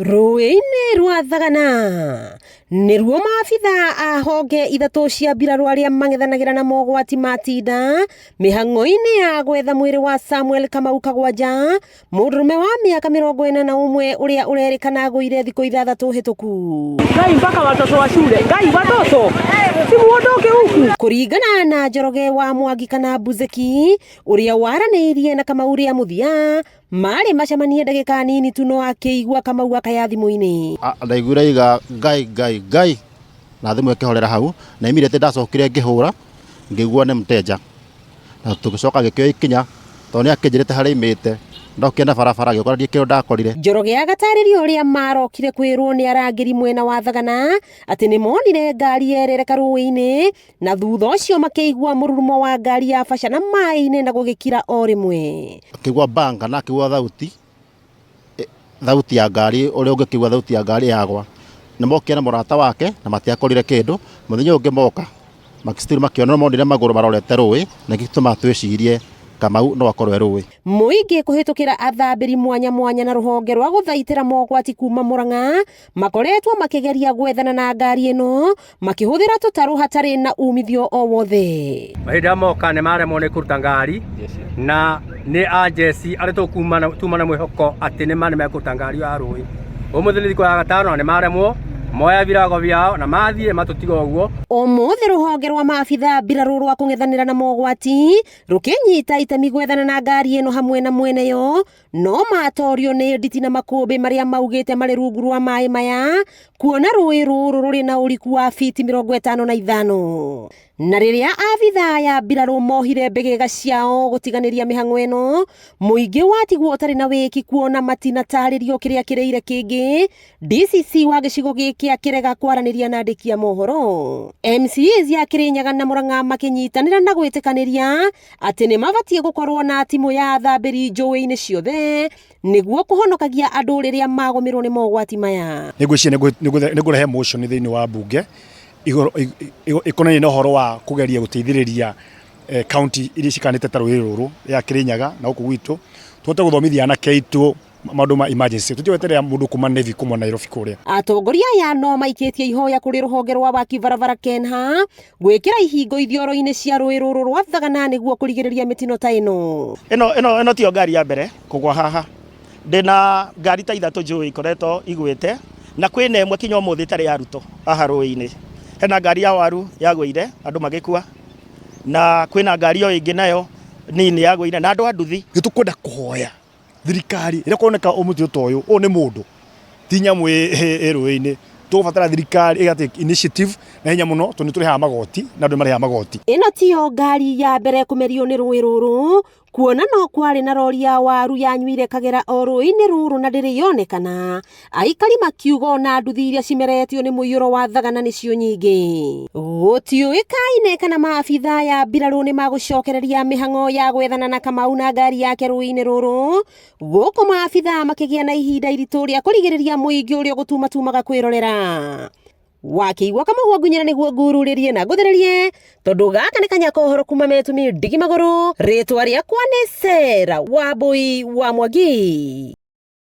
Rũĩ-inĩ rwa Thagana nĩruo maabitha a honge ithatũ cia mbirarũ arĩa mang'ethanagĩra na mogwati ma tinda mĩhang'o-inĩ ya gwetha mwĩrĩ wa Samuel Kamau Kagwanja, mũndũrũme wa mĩaka 41 ũrĩa ũrerĩkana agũire thikũ ithathatũ hĩtũku. Ngai mpaka watoto wa shule. Ngai watoto. Si muondoke huku. Kũringana na Njoroge wa Mwangi kana Buzeki ũrĩa waranĩirie na Kamau rĩa mũthia, marĩ macemanie ndagĩka nini tu no akĩigua Kamau akaya thimũ-inĩ. Ndaiguire iga Ngai Ngai Ngai na thimũ ĩkĩhorera hau na immediately ndacokire ngĩhũra ngĩigua nĩ mteja na tũgĩcoka gĩkĩoya ikinya tondũ nĩ akĩnjĩrĩte harĩa aimĩte ndokire na barabara ngĩkora ndiĩ kĩndũ ndakorire. Njoroge agatarĩria ũrĩa marokire kwĩrwo nĩ arangĩri mwena wa Thagana atĩ nĩ monire ngari yerereka rũĩ-inĩ na thutha ũcio makĩigua mũrurumo wa ngari ya bacana maĩ-inĩ na gũgĩkira o rĩmwe. Akĩigua bang na akĩigua thauti, thauti ya ngari ũrĩa ũngĩkĩigua thauti ya ngari yagwa. Nĩ mokire na mũrata wake na matiakorire kĩndũ, mũthenya ũyũ ũngĩ moka still makĩona monire magũrũ marorete rũĩ na nĩkĩo gĩtũmaga twĩcirie Kamau no akorwo e rũĩ. Mũingĩ kũhĩtũkĩra athambĩri mwanya mwanya na rũhonge rwa gũthaitĩra mogwati kuma Murang'a makoretwo makĩgeria gwethana na ngari ĩno makĩhũthĩra tũtarũ hatarĩ na umithio o wothe. Mahinda moka nĩ maremwo nĩ kũruta ngari na nĩ a njeci arĩa tũkuma tuma na mwĩhoko atĩ nĩ ma nĩ mekũruta ngari ya rũĩ. Ũmũthĩ nĩ thikũ ya gatano na nĩ maremwo moya virago vyao na mathiĩ matũtiga ũguo. Ũmũthĩ rũhonge rwa maabitha mbirarũ rwa kũng'ethanĩra na mogwati rũkĩnyita itemi gwethana na ngari ĩno hamwe na mwene yo no matorio nĩ nditi na makũmbĩ marĩa maugĩte marĩ rungu rwa maĩ maya kuona rũĩ rũrũ rũrĩ na ũriku wa fiti 55. Na rĩrĩa abithaa ya mbirarũ mohire mbĩgĩga ciao gũtiganĩria mĩhang'o ĩno, mũingĩ watigwo ũtarĩ na wĩki kuona matinatarĩrio kĩrĩa kĩrĩire kĩngĩ. DCC wa gĩcigo gĩkĩ akĩrega kwaranĩria na andĩki a mohoro. MCAs ya Kĩrĩnyaga na Mũrang'a makĩnyitanĩra na gwĩtĩkanĩria atĩ nĩ mabatiĩ gũkorwo na timũ ya athambĩri njũĩ-inĩ ciothe nĩguo kũhonokagia andũ rĩrĩa magũmĩrwo nĩ mogwati maya. Nĩ ngwĩciria nĩ ngũrehe motion thĩinĩ wa mbunge ĩkonainie na ũhoro wa kũgeria gũteithĩrĩria county iria cikanĩte ta rũĩ rũrũ ya Kĩrĩnyaga na gũkũ gwitũ tũhote gũthomithia anake aitũ maũndũ ma emergency tũtige gweterera mũndũ kuma Navy kuma Nairobi kũrĩa. Atongoria aya no maikĩtie ihoya kũrĩ rũhonge rwa waki barabara KENHA gwĩkĩra ihingo ithioro-inĩ cia rũĩ rũrũ rwa Thagana nĩguo kũrigĩrĩria mĩtino ta ĩno. Ĩno ĩno ĩno tiyo ngari ya mbere kũgwa haha, ndĩna ngari ta ithatũ njũĩ ikoretwo igwĩte na kwĩna ĩmwe kinya ũmũthĩ ĩtarĩ yarutwo haha rũĩ-inĩ. Hena ngari ya waru yagũire andũ magĩkua na kwĩna ngari o ĩngĩ nayo nini yagũire na andũ a nduthi. Nĩ tũkwenda kũhoya thirikari ĩrĩa kuoneka mũtino ta ũyũ, ũyũ nĩ mũndũ ti nyamũ ĩ rũĩ-inĩ, tũgũbatara thirikari ĩga take initiative na hinya mũno tondũ nĩ tũrĩhaga magoti na andũ nĩ marĩhaga magoti. Ĩno tiyo ngari ya mbere kũmerio nĩ rũĩ rũrũ, kuona no kwarĩ na rori ya waru yanyuire kagera o rũĩ-inĩ rũrũ na ndĩrĩ yonekana. Aikari makiuga ona nduthi iria cimeretio nĩ mũiyũro wa Thagana nĩcio nyingĩ. Gũtiũĩkaine kana maabitha ya mbirarũ nĩ magũcokereria mĩhang'o ya gwethana na Kamau na ngari yake rũĩ-inĩ rũrũ, gũkũ maabitha makĩgĩa na ihinda iritũ rĩa kũrigĩrĩria mũingĩ ũrĩa ũgũtumatumaga kwĩrorera. Wakĩigua Kamau ngunyĩra nĩguo ngururĩrie na ngũthĩrĩrie, tondũ gaka nĩ kanya kohoro kuma Metumi Ndigi Magũrũ. Rĩtwa rĩakwa nĩ Sarah Wambui wa Mwangi.